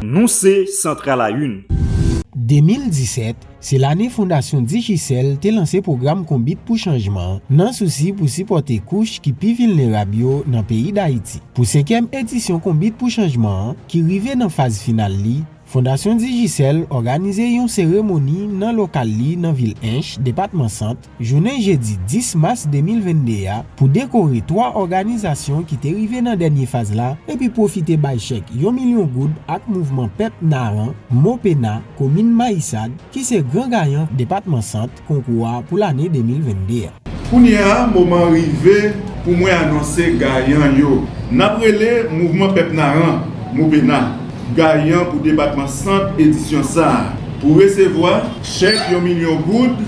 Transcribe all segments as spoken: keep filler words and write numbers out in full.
Nou se Centrale à une. De mil disèt, se lane Fondasyon Digicel te lanse pwogram Konbit pou Chanjman an, nan sousi pou sipòte kouch ki pi vilnerab yo nan peyi Dayiti. Pou senkyèm edisyon Konbit pou Chanjman an, ki rive nan faz final li, Fondasyon Digicel òganize yon seremoni nan lokal li nan vil Ench, depatman Sant, jounen jedi dis mas de mil venn de a, pou dekore twa òganizasyon ki te rive nan dènye faz la, epi pwofite bay chèk yon milyon goud ak mouvman pèp Naran, Mopena, komin Mayisad, ki se gran gayan depatman Sant konkou a pou lane de mil venn de a. Kounye a, moman an rive pou mwen anonse gayan yo. N ap rele Mouvman Pèp Naran, Mopena, gayan pou depatman Sant edisyon sa a, pou resevwa chèk yon milyon goud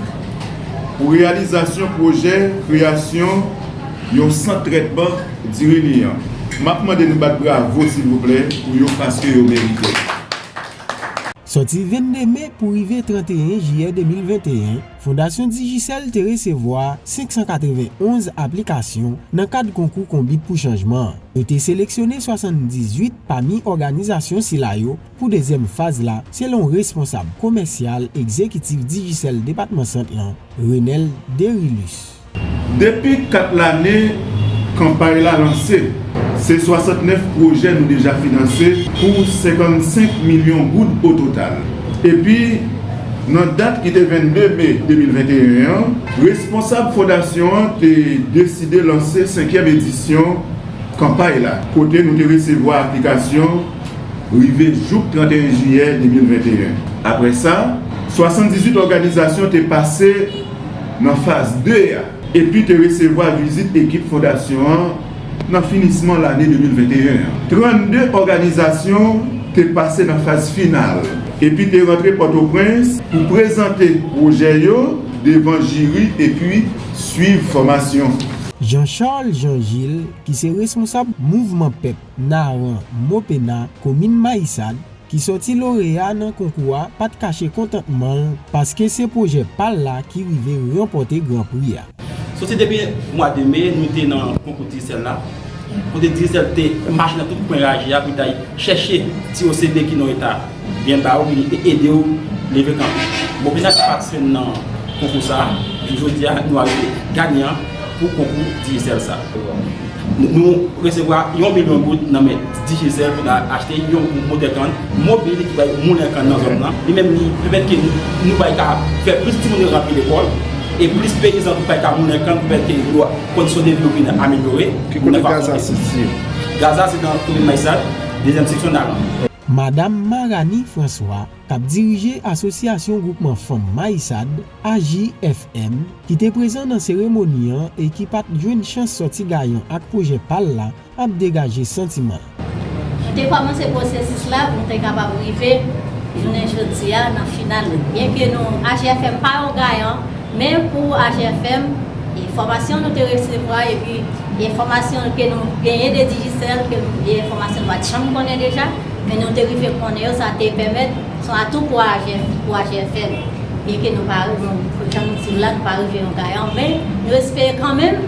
pou reyalizasyon pwojè kreyasyon yon sant trètman diri li an. M ap mande nou bat bravo, silvouplè, pou yo, paske yo merite. Sòti venn de me pou rive trannteyen jiyè de mil venteyen, Fondasyon Digicel te resevwa senk san katrevenn onz aplikasyon nan kad konkou Konbit pou Chanjman an. Yo te seleksyone swasanndizuit pami òganizasyon sila yo pou dezyèm faz la, selon responsab komèsyal egzekitif Digicel depatman Sant lan, Renel Derilus. Depi kat lane kanpay la lanse, se swasantnèf pwojè nou deja finanse pou senkannsenk milyon goud ototal. Epi, nan dat ki te vennde me de mil venteyen an, responsab fondasyon an te deside lanse senkyèm edisyon kanpay la, kote nou te resevwa aplikasyon rive jouk trannteyen jiyè de mil venteyen. Apre sa, swasanndizuit òganizasyon te pase nan faz de a, epi te resevwa vizit ekip fondasyon an nan finisman lane de mil venteyen an. Trannde òganizasyon te pase nan faz final, epi te rantre Pòtoprens pou prezante pwojè yo devan jiri epi swiv fòmasyon. Jean Charles Jean Gilles, ki se responsab mouvman pèp Naran, Mopena, komin Mayisad, ki sòti loreya nan konkou a, pa t kache kontantman l, paske se pwojè pa l la ki rive ranpòte gran pri a. Soti depi mwa de me, nou te nan konkou Digicel la, kote Digicel te mache nan tout kwen raje a pou ta chèche ti O C D ki nan eta byen ba w, pou li ede w leve kanpe. Mopena ki patisipe nan konkou sa a, jodi a, nou arive ganyan pou konkou Digicel sa a. Nou resevwa yon milyon goud nan men Digicel pou n achte yon motè kann mobil ki bay moulen kann nan zòn nan. Li menm li pèmèt ke nou bay ka fè plis timoun yo rantre lekòl e plis peyizan tou bay ka moulen kann pou pèmèt ke yo kondisyon de vi yo vin amelyore. Ki kote gaz la sitiye? Gaz la se nan komin Mayisad, dezyèm seksyon Naran. Madanm Marani François, k ap dirije Asosyasyon Gwoupman Fanm Mayisad, A J F M, ki te prezan nan seremoni an e ki pa t jwenn chans sòti gayan ak pwojè pa l la, ap degaje santiman l. Nou te kòmanse pwosesis la pou nou te kapab rive jounen jodi a nan final li. Byenke nou, A J F M pa yon gayan, men pou A J F M, enfòmasyon nou te resevwa epi enfòmasyon ke nou genyen de Digicel, ke nou, e enfòmasyon nou pa t janm konnen deja, men nou te rive konnen yo, sa te pèmèt, se yon atou pou A J F, pou A J F M. Byenke nou pa, nou, jan nou di l la, nou pa rive yon gayan, men nou espere kanmenm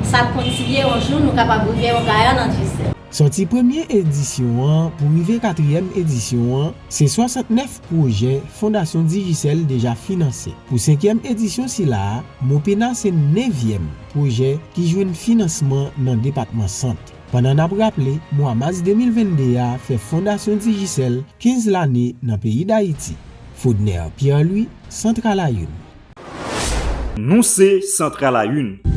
sa ap kontinye, yon jou nou kapab rive yon gayan nan Digicel. Sòti premye edisyon an pou rive katriyèm edisyon an, se swasantnèf pwojè Fondasyon Digicel deja finanse. Pou senkyèm edisyon sila a, Mopena se nevyèm pwojè ki jwenn finansman nan depatman Sant. Pandan n ap raple, mwa mas de mil vennde a fè Fondasyon Digicel kenz lane nan peyi Dayiti. Faudner Pierre-Louis, Centrale à une. Nou se Centrale à une.